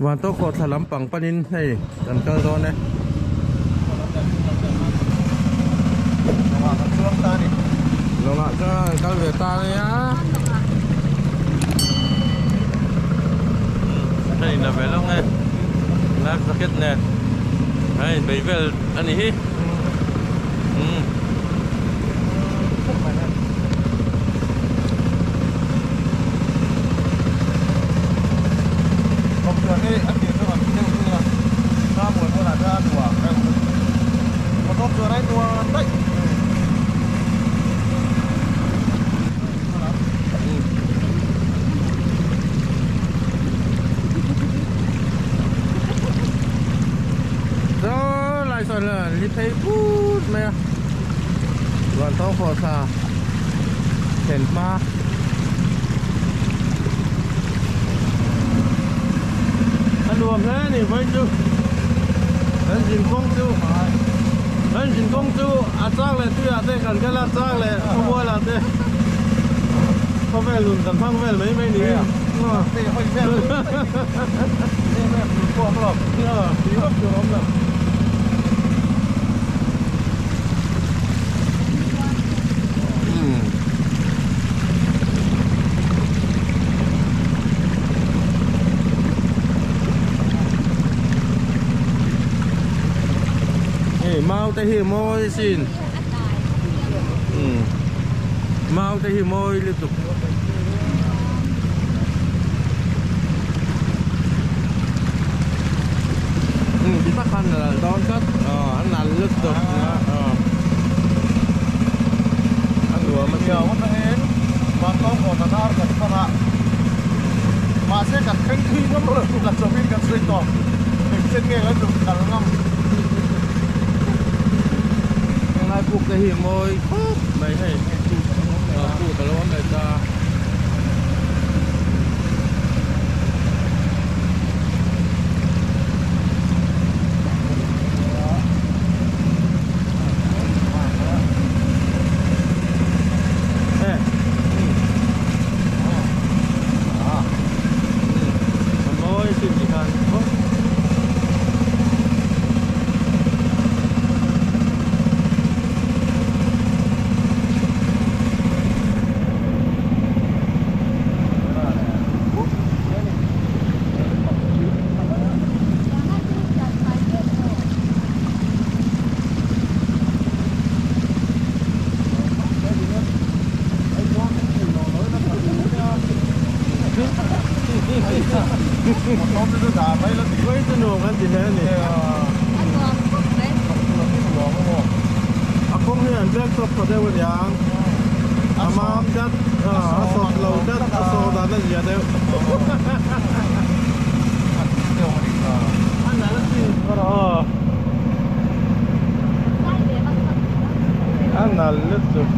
Vantawk khawhthla lampang panin hei kan kal dawn e. Lawngah kan chuang ta a ni. Lawngah chuan kan kal ve ta a nia. Hei la ve lawng e. Life jacket nen. Hei bei vel a ni hi. Umm. Kawmchhuan hi a tir chu kan deuh deuh a, hma muan muanah chuan a nuam reuh a ni. Motor chuan a nuam daih. Saw lai sawn li phei put mai a. Ruan tawng khawh thla thlen hma. A nuam hle a ni vawiin chu kan zin kawng chu kan zin kawng chu a chang leh tuiah te kan kal a chang leh khawmualah te khawvel nun kan hmang vel mai mai niin Hei mau te hi mawi sin mau te hi mawi lutuk ti tak khan a lal dawn tlat a nal lutuk a nuam a sin. Mahse kan thleng thui ngam lo ka chawmin kan sawi tawh engchen nge kan duh kal ngam. Henglai puk te hi mawi khawp mai hei puk a lo awm leh ta. A kawng hi an black top tha deuh a niang a mam tlat a sawt lo tlat a sawh dan a zia deuh a nal lutuk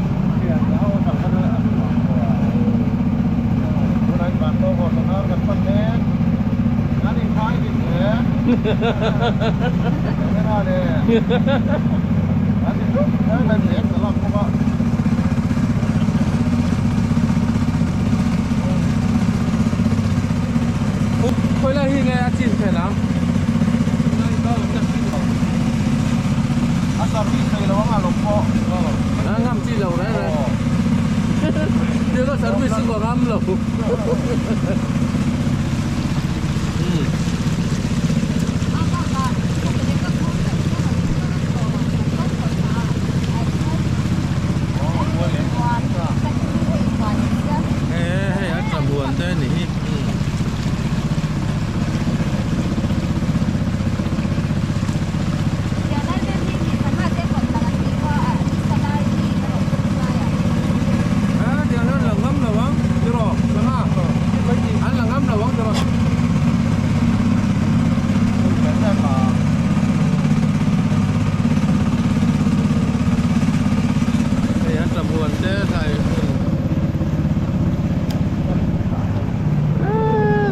Khawi lai hi nge a chin thlen ang? A service thei lo ang a lawm pawh. A ngam chi lo reng reng. Thil ka service chu ka ngam lo. Hei a tla huan te a ni hi. Tiang hian la ngam lo ang tiraw sangha an la ngam lo ang tiraw. Hei an tla huan te thlai hmun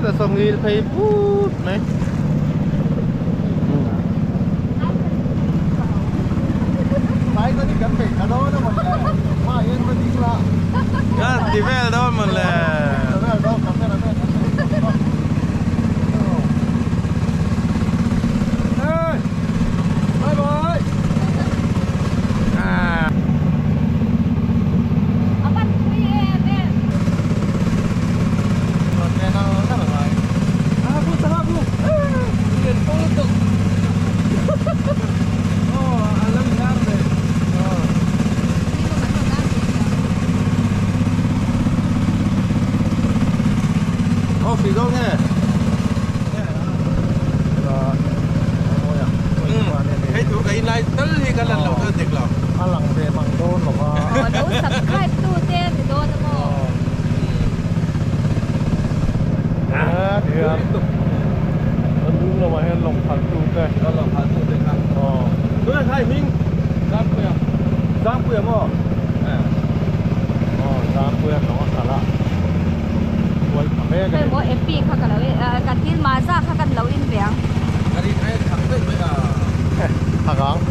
eee saw ngil phei put mai. Ti vel dawn mawn le. Lai tal hi kan lan loh chuan dik lo. A lang ve mang dawn lo va. Aw lo subscribe tu te a ni dawn a maw? Hian an dung lamah hian lawng phan tu te. Lawng phan tu te kha. Aw. Tunah kha i hming Zampuia. Zampuia maw? Aw Zampuia lawng a kal a. Kual pha mek a ni. Hei maw Epi kha ka lo in ka thil Maaza kha kan lo in ve ang. Ka rin ai thak daih mai a. Thak ang.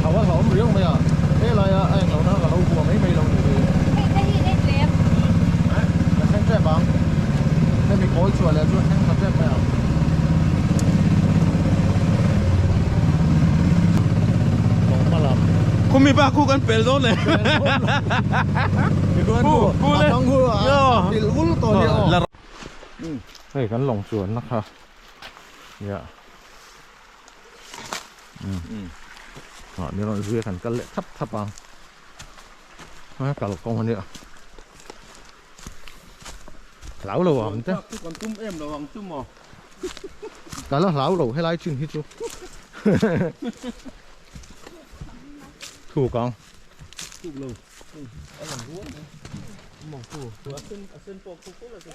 Thau a hlauhawm riau mai a. Helaia a englo na ka lo hua mai mai lo ni hi. Hei te hi nei tlem. Ka thleng tep ang. Hemi kawl chhuah leh chu a thleng tha tep mai ang. Lawng hma lam. Khumi bak khu kan pel dawn le. Khu khu le. A pilh vul tawh nia aw. Hei kan lawng chuanna kha nia ah ni rawn zui a kan kal leh thap thap ang a kal kawng a nia hlau lo ang te kan tum em lo ang chu maw ka la hlau lo helai chin hi chu thuk ang thuk lo a lang rual mai mawng khu a sen a sen pawh khu khu la chu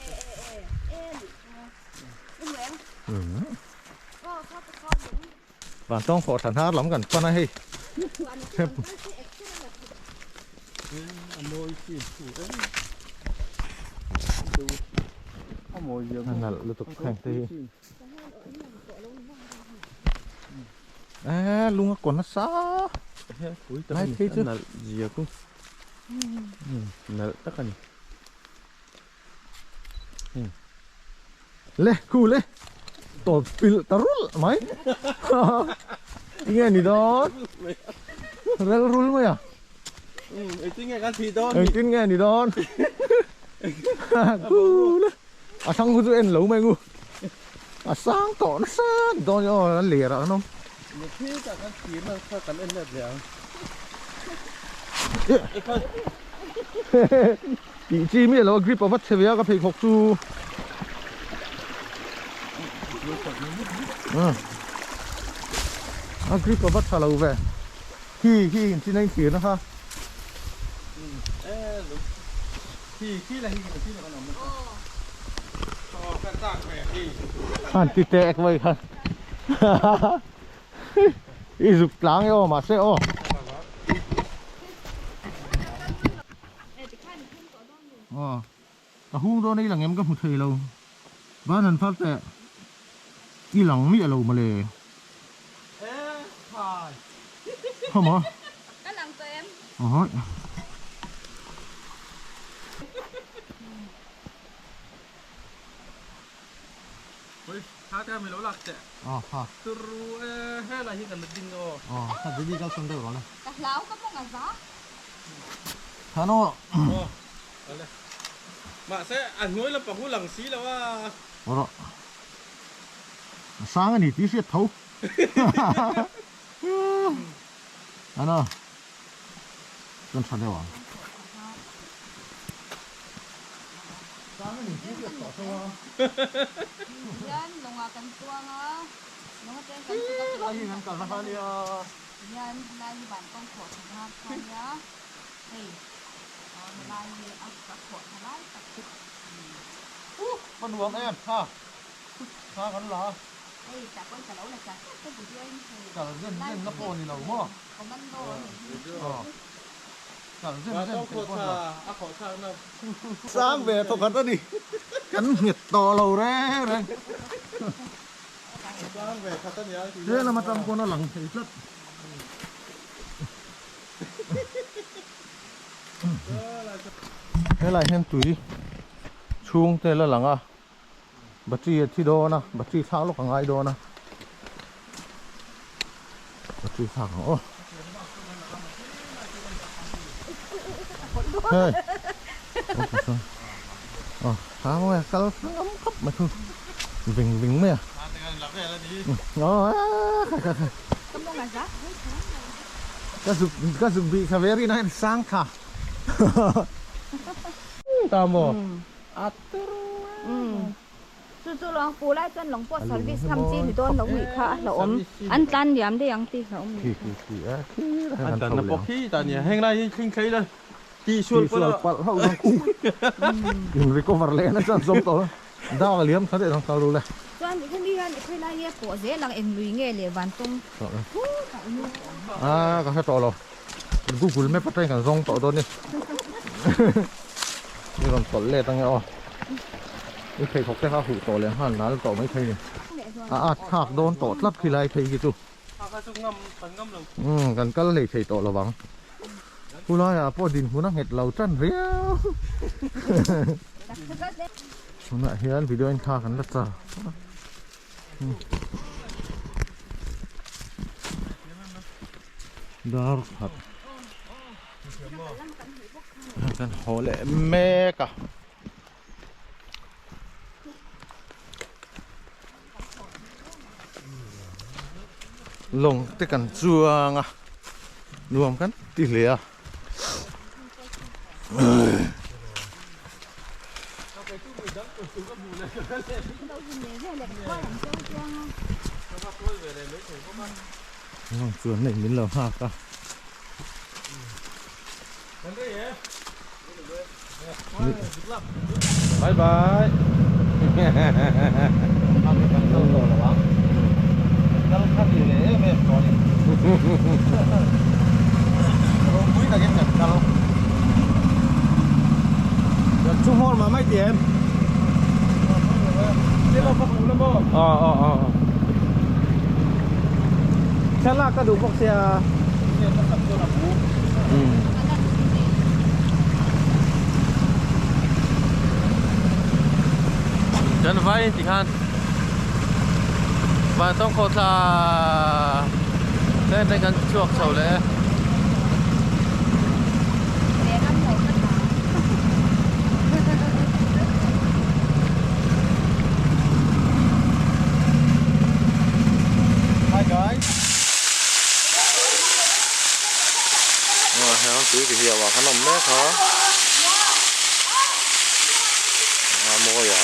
Van tawng khawh thla hnar lam kan pan a hei. A nalh lutuk heng te hi. Eee lung a kaw nasa. Lai phei chu. Nalh zia khu. Nalh tak a ni. Le khu le tawp pilh ta rulh mai tinge ni dawn rel rul mai a engtin nge kan thih dawn engtin nge ni dawn khu le a thang khu chu en lo mai ngu a sang tawh nasa ni dawn aw an ler ah an awm mitthi tak kan thir na kha kan en let leh ang Tih chi miah lo a grip a va chhe ve a ka pheikhawk chu. A grip a va tha lo ve. Khi khi in chin a in thlir na kha. Han ti tek mai khan. I zuk tlang e aw mahse aw. Aw ka hung dawn a i lang em ka hmu thei lo ban han phar teh i lang miah lo mawle khawmaw Ka lang tawh em? Aw Aw ha Aw kha baby kal sawn deuh rawh le. Ka hlau ka mawng a za. Tha no. Aw ale. Mahse a hnuai lampang hu lang si lo a. Aw rawh. A sang a ni tih hriat tho. Ano. Chuan tha deuh ang. Sang a ni tih hriat tawh tho a. Hian lawngah kan chuang a. Lawng atang kan chhuk a. Lai hi kan kalna kha ania. Hian helai hi van kawng khawh tha nghak kha ania. Hei aw helai hi a khawh tha lai tak chu a ni. Uh va nuam em ha kha kan la a. Hei tah pawn ka lo la chat chat ka video in hei. Kal zen zen na pawh ni lo maw. Commando a ni hi. Aw kal zen zen theih pawh ni lo. A khawh thlak na. Sang ve thawkhat a ni. Kan nghet tawh lo reng reng. Sang ve khat a nia. He lam atang pawn a lang thei tlat. Helai hian tui chhung te la lang a, battery a thi dawn a, battery thlak lawk a ngai dawn a, battery thlak ang aw. Hei, aw tha maw e, kal ngam khawp mai chu, ving ving mai a. Aw kha kha kha. Ka zuk ka zuk bih kha ve rina hian sang tha ta maw a tur Chu chu lawng fu lai chuan lawng pawh service ngam chi ni dawn lo nih kha a hlauhawm. An tlan liam daih ang tih hlauhawm nih kha. An tlanna pawh khi ta nia heng lai hi thling thlei la tihsual palh a. Tihsual palh hauh chuan kung in recover leh na chuan zawm tawh dak a liam kha daih ang kal ru le. Chuan hemi hian i khawi lai nge pawh zel ang eng lui nge leh vantawng thu tak nu pawh ang. A ka hre tawh lo google map atangin kan zawng tawh dawn ni. I rawn tawlh let ange aw. I pheikhawk te kha a huh tawh leh nghal nal tawh mai thei ni. A at thlak dawn tawh tlat khi lai phei khi chu. Umm kan kal hlei thei tawh lo vang. Khu laiah pawh dinhmun a nghet lo tan riau. Tunah hian video in thla kan la char. Dar khat. Kan haw leh mek a. Lawng te kan chuang a, nuam kan ti hle a. Lawng chuan nei min lo nghak a. Bye bye. Thlalak ka duh bawk sia. Kan vai in tikhan van tawng khaw thla ten te kan chhuak chho leh e. Hi guys. Aw heng tui ti hiau ah khan awm mek a a mawi a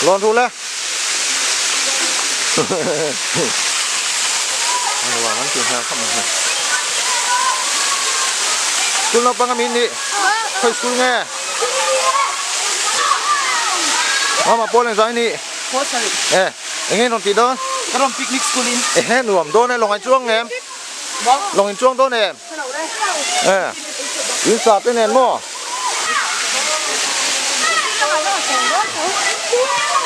Lon ru le. School naupang a min nih khawi school nge Mama pawl engzah i nih e eng nge rawn tih dawn Ka rawn picnic school in ehe nuam dawn e lawng in chuang em lawng in chuang dawn em e in sa te nen maw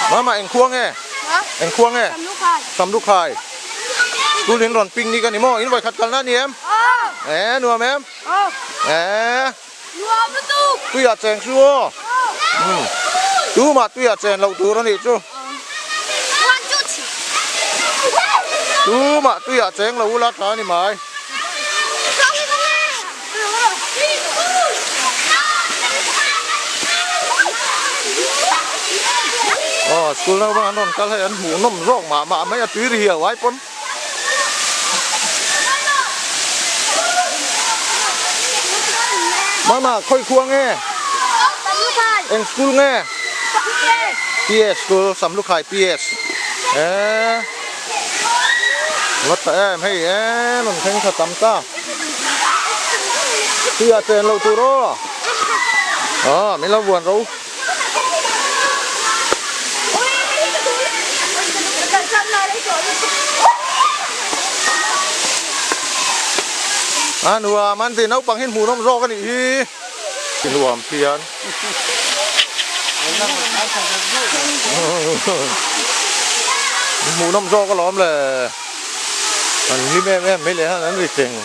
Mama eng khua nge eng khua nge Samlukhai School in rawn picnic a ni maw? In vawikhat kalna a ni em? Aw. E nuam em? Aw. E. Nuam lutuk. Tuiah cheng chu aw. Umm. Tumah tuiah chen loh tur a nih chu. One two three. Tumah tuiah cheng lo ula tha a ni mai. Aw school naupang an rawn kal hei an hmuh nawm zawk mah mah mai a tui ri hiau ai pawn. Mama khawi khua nge? Eng school nge? PS school Samlukhai PS. Eee va tha em hei eee rawn thleng tha tam ta. Tuiah chen loh tur aw. Aw min lo vuan ro. A nuam an ti naupang hi hmuhnawm zawk a nih hi. Nuam phian. Hmuhnawm zawk alawm le. An hlim em em mai leh han an ri teng.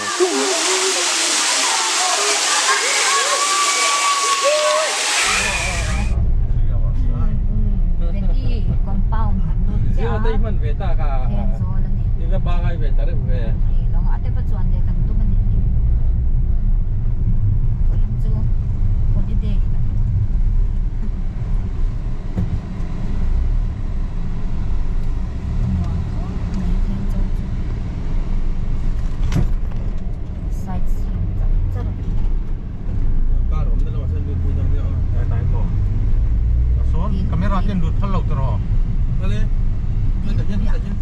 An lut phal lo tawh rawh. Kal e. Hei tah hian hetah hian.